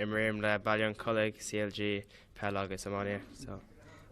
Imrím le Baile an Chollaigh, CLG, peil agus iománaíocht, so.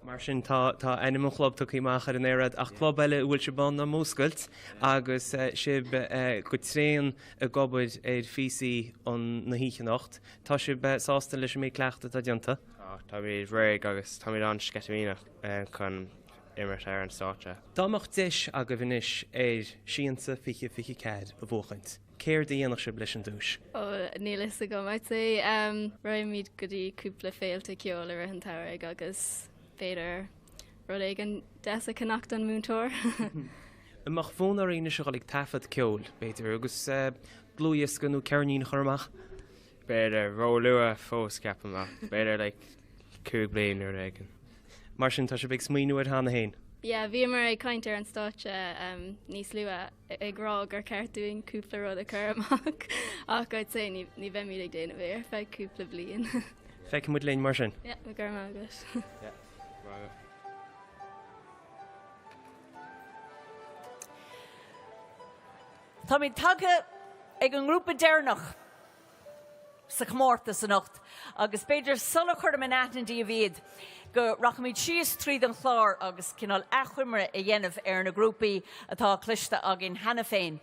Mar sin tá tá ainm an chlub tugtha amach ar an aer a'd ach club eile a bhfuil sibh ann ná Múscailt agus sibh go tréan ag obair ar phíosaí an na hoíche anocht. Tá sibh sásta leis an méid cleachtaidh atá déanta? Tá, táimid réidh agus táimid an-sceitimíneach chun imirt ar an stáitse. Dá mbeadh deis agaibh anois ar Siansa 2024 a bhuachaint, Céard a dhéanfadh sibh leis an duais? Ó, níl fhios agam, I'd say raghaimid go dtí cúpla féilte ceoil i rith an tsamhraidh agus b'fhéidir rud éigin deas a cheannach don múinteoir. An mbeadh fonn oraibh anois a dhul ag taifead ceoil, b'fhéidir, agus dlúthdhiosca nó ceirnín a chur amach? B'fhéidir, ró-luath fós ceapaim ach b'fhéidir like 5 bliain nó rud éigin. Mar sin tá sibh ag smaoineamh air cheana féin? Yeah, bhíomar ag caint ar an stáitse níos luaithe ag rá gur ceart dúinn cúpla rud a chur amach ach I'd say ní ní bheimid ag déanamh é ar feadh cúpla bliain. Feicfidh muid linn mar sin. Yeah, go raibh maith agat. Yeah, go raibh maith agat. Táimid tagtha ag an ngrúpa deireanach sa chomórtas anocht agus b'fhéidir sula chuirim in aithne daoibh iad go rachaimid síos tríd an chlár agus cineál achoimre a dhéanamh ar na grúpaí atá cloiste againn cheana féin.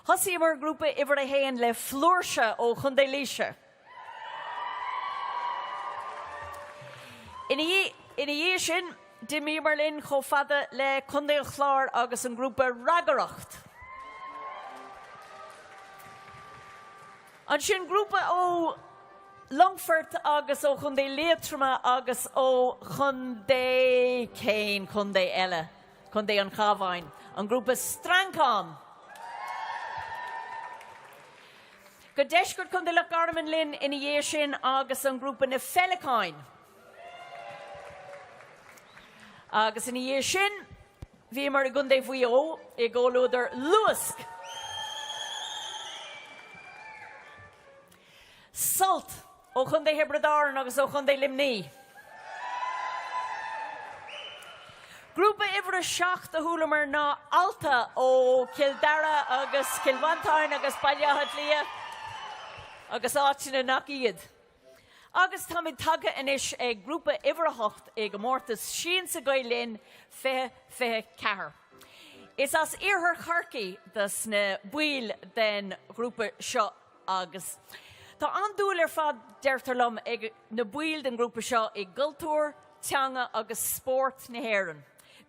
Thosaíomar grúpa uimhir a haon le Flúirse ó Chontae Laoise. Ina dhiaidh sin, d'imíomar linn chomh fada le Contae an Chláir agus an grúpa Ragaireacht. Ansin grúpa ó Longfort agus ó Chontae Liatroma agus ó Chontae, cén contae eile? Contae an Chabháin, an grúpa Streancán. Go deisceart Chontae Loch Garman linn ina dhiaidh sin agus an grúpa Na Feileacáin. Agus ina dhiaidh sin, bhíomar i gContae Mhaigh Eo i gcomhluadar Luasc. Sult ó Chontae Thiobraid Árann agus ó Chontae Luimní. Grúpa uimhir a 7 a chualamar ná Alta ó Chill Dara agus Cill Mhantáin agus Baile Átha Cliath agus áiteanna nach iad. Agus táimid tagtha anois ag grúpa uimhir a hocht i gcomórtas Siansa Gael Linn 2024. Is as iarthar Chorcaí dos na baill den ghrúpa seo agus tá an-dúil ar fad, deirtear liom, ag na baill den ghrúpa seo i gcultúr, teanga agus spórt na hÉireann.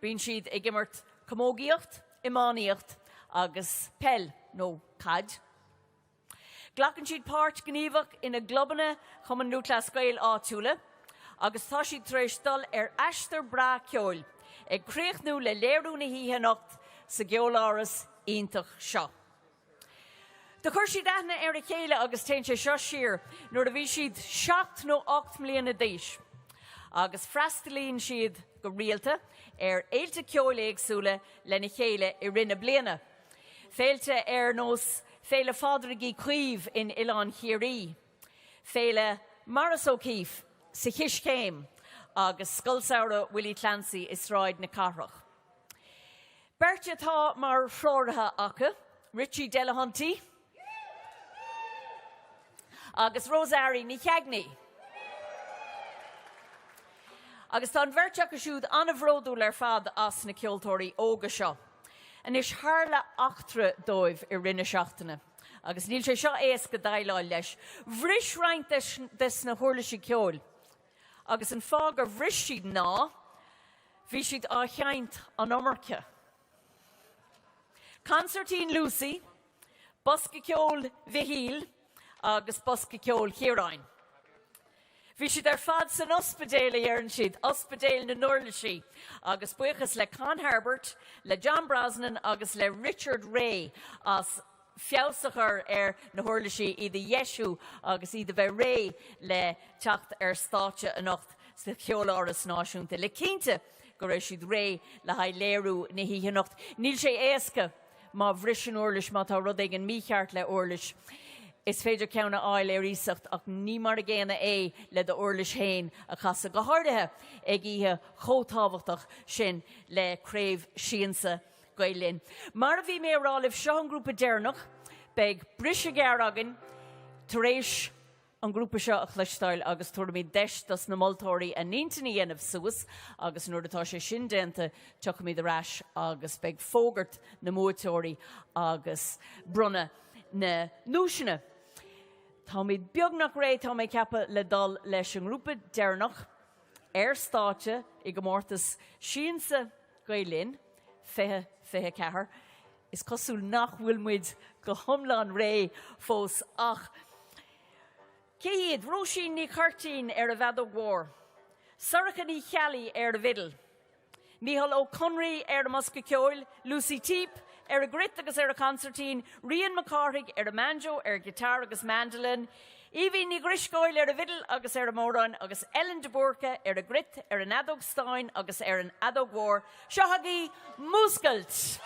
Bíonn siad ag imirt camógaíocht, iománaíocht agus peil, nó caid. Glacann siad páirt ghníomhach ina gclubanna Chumann Lúthchleas Gael áitiúla agus tá siad tar éis dul ar aistear breá ceoil, ag críochnú le léiriú na hoíche anocht sa gceoláras iontach seo. Do chuir siad aithne ar a chéile agus téann sé seo siar nuair a bhí siad seacht nó ocht mbliana d'aois agus freastalaíonn siad go rialta ar fhéilte ceoil éagsúla lena chéile i rith na bliana. Féilte ar nós Féile Phádraig Uí Chaoimh in Oileán Chiarraí, Féile Maurice O'Keeffe sa Chischéim agus Scoil Samhraidh Willie Clancy i Sráid na Cathrach. Beirt atá mar threoraithe acu, Richie Delahunty agus Rosarie Ní Cheagnaí. Agus tá an bheirt acu siúd an-bhródúil ar fad as na ceoltóirí óga seo. Anois, tharla eachtra dóibh i rith na seachtaine, agus níl sé seo éasca déileáil leis. Bhris roinnt des na huirlisí ceoil, agus an fáth gur bhris siad ná, bhí siad á sheinnt an iomarca. Consairtín Lucy, Bosca Ceoil Mhichíl agus Bosca Ceoil Chiaráin. Bhí siad ar fad san ospidéal, a deireann siad, ospidéal na n-uirlisí, agus buíochas le Con Herbert, le John Brosnan agus le Richard Ray as feabhas a chur ar na huirlisí, iad a dheisiú agus iad a bheith réidh le teacht ar stáitse anocht sa Cheoláras Náisiúnta le cinnte go raibh siad réidh le haghaidh léiriú na hoíche anocht. Níl sé éasca má bhriseann uirlis, má tá rud éigin mícheart le uirlis. Is féidir ceann a fháil ar iasacht ach ní mar a gcéanna é le d'uirlis féin a chasadh, go háirithe ag oíche chomh tábhachtach sin le Craobh Siansa Gael Linn. Mar a bhí mé a rá libh, seo an grúpa deireanach. Beidh briseadh gearr againn tar éis. an grúpa seo a chloisteáil agus tabharfaimid deis dos na moltóirí a n-intinn a dhéanamh suas agus nuair atá sé sin déanta tiocfaimid ar ais agus beidh fógairt na mbuaiteoirí agus bronnadh na nduaiseanna. Táimid beagnach réidh, tá mé ag ceapadh, le dul leis an ngrúpa deireanach ar stáitse i gcomórtas Siansa Gael Linn 2024. Is cosúil nach bhfuil muid go hiomlán réidh fós ach cé hiad? Róisín Ní Chuirtín ar an bhfeadóg mhór, Sorcha Ní Cheallaigh ar an bhfidil, Mícheál Ó Conraoi ar an mbosca ceoil, Lucy Teape ar an gcruit agus ar an chonsairtín, Rían Mac Cárthaigh ar an mbanjo, ar ghiotár agus mandolin, Aoibhinn Ní Dhrisceoil ar an bhfidil agus ar an mbodhrán agus Ellen de Búrca ar an gcruit, ar an fheadóg stáin agus ar an fheadóg mhór. Seo agaibh Múscailt!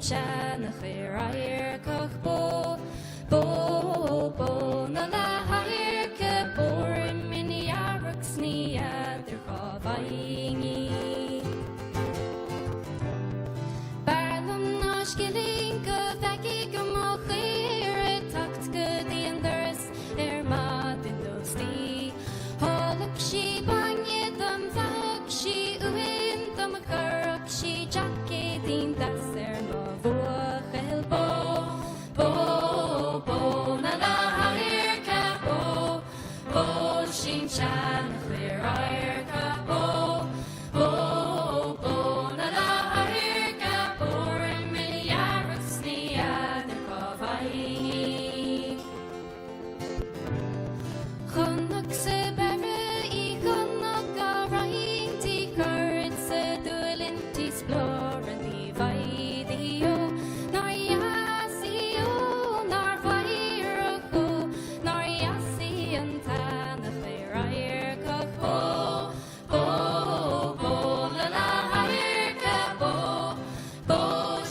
sin-seanchair adharcach bó, bó, bó na leath-adharca bó roim mine dhearg 's ní fheadar cá bhfaighinn í. B'fhearr liom ná scilling go bhfeicfidh mo chaora ag teacht go dtí an doras ar maidin d'fhóstaí. Thólfadh sí bainne dom, bheadh sí uain dom, chuirfeadh sí jaicéidín deas ar mo bhuachaill bó, bó, bó na leath-adharca bó, bó sin-seanchair adharcach bó, bó, bó na leath-adharca bó roim mine dhearg 's ní fheadar cá bhfaighinn í. Chonacsa beireadh í chonac á roinnt í cuiread sa dúil inti 's plúr an taobh di ó nár dheas í ó nár mheidhreach ó nár dheas í an tseanchaor adharcach bó, bó, bó na leath-adharca bó, bó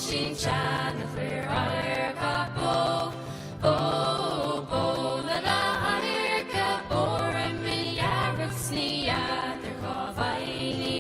sin-seanchaor adharcach bó, bó, bó na leath-adharca bó roim mine dhearg 's ní fheadar cá bhfaighinn í.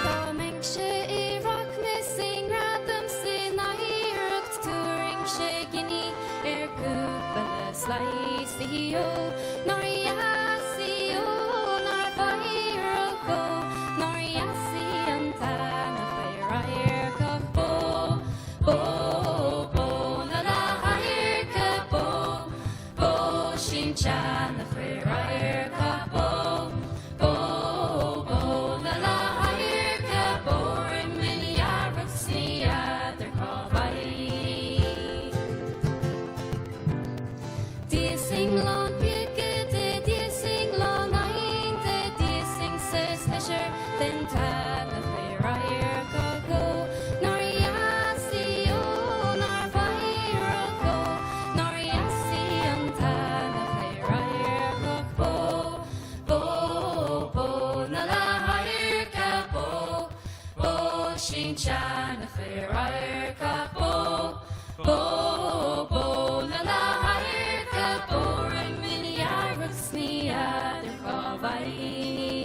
Dá mbeinnse i rachmas i ngradam 's in oidhreacht tabharfainnse giní ar cúpla slice di ó nár dheas í ó nár mheidhreach ó nár dheas í an tseanchaor adharcach bó, bó, bó na leath-adharca bó, bó sin-seanchaor adharcach bó, bó, bó na leath-adharca bó roim mine dhearg 's ní fheadar cá bhfaighinn í. D'íosfainn lán píce di, d'íosfainn lán adhainte, d'íosfainn sa seisear den tseanchaor adharcach ó nár dheas í ó nár mheidhreach ó nár dheas í an tseanchaor adharcach bó, bó, bó na leath-adharca bó, bó sin-seanchaor adharcach bó, bó, bó na leath-adharca bó roim mine dhearg 's ní fheadar cá bhfaighinn í.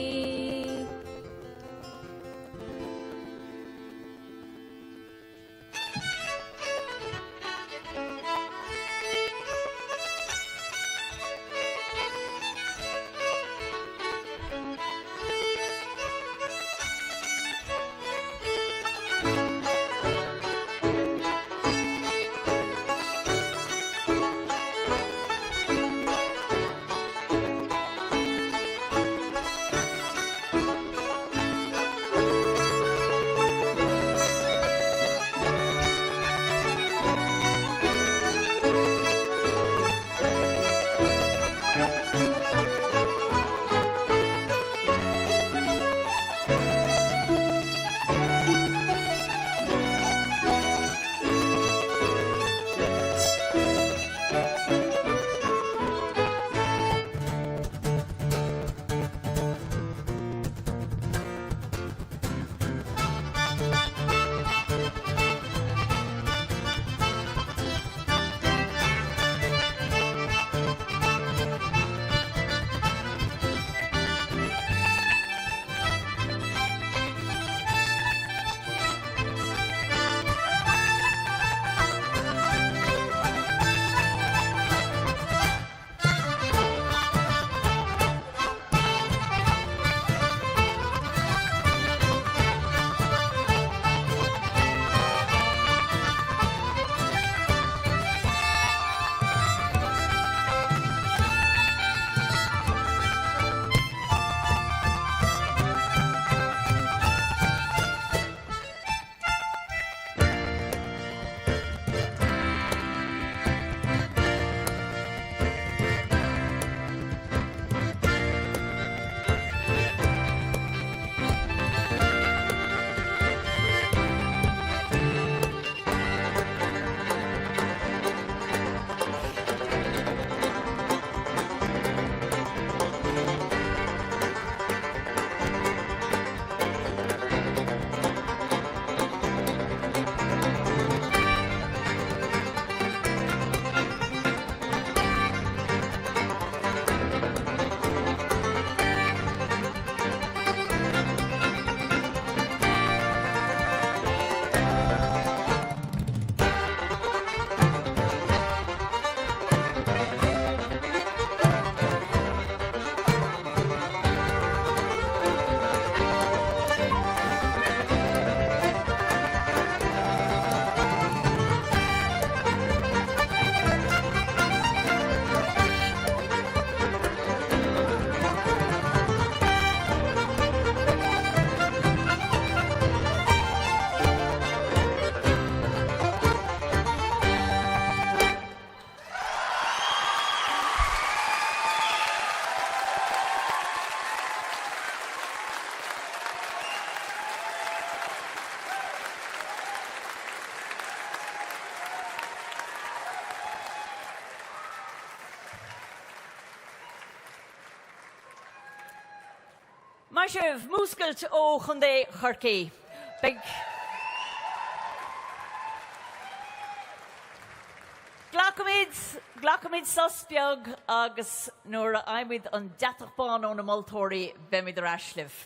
Maith sibh, Múscailt ó Chontae Chorcaí. Beidh. Glacfaimid, glacfaimid sos beag agus nuair a fhaighimid an deatach bán ó na moltóirí, beimid ar ais libh.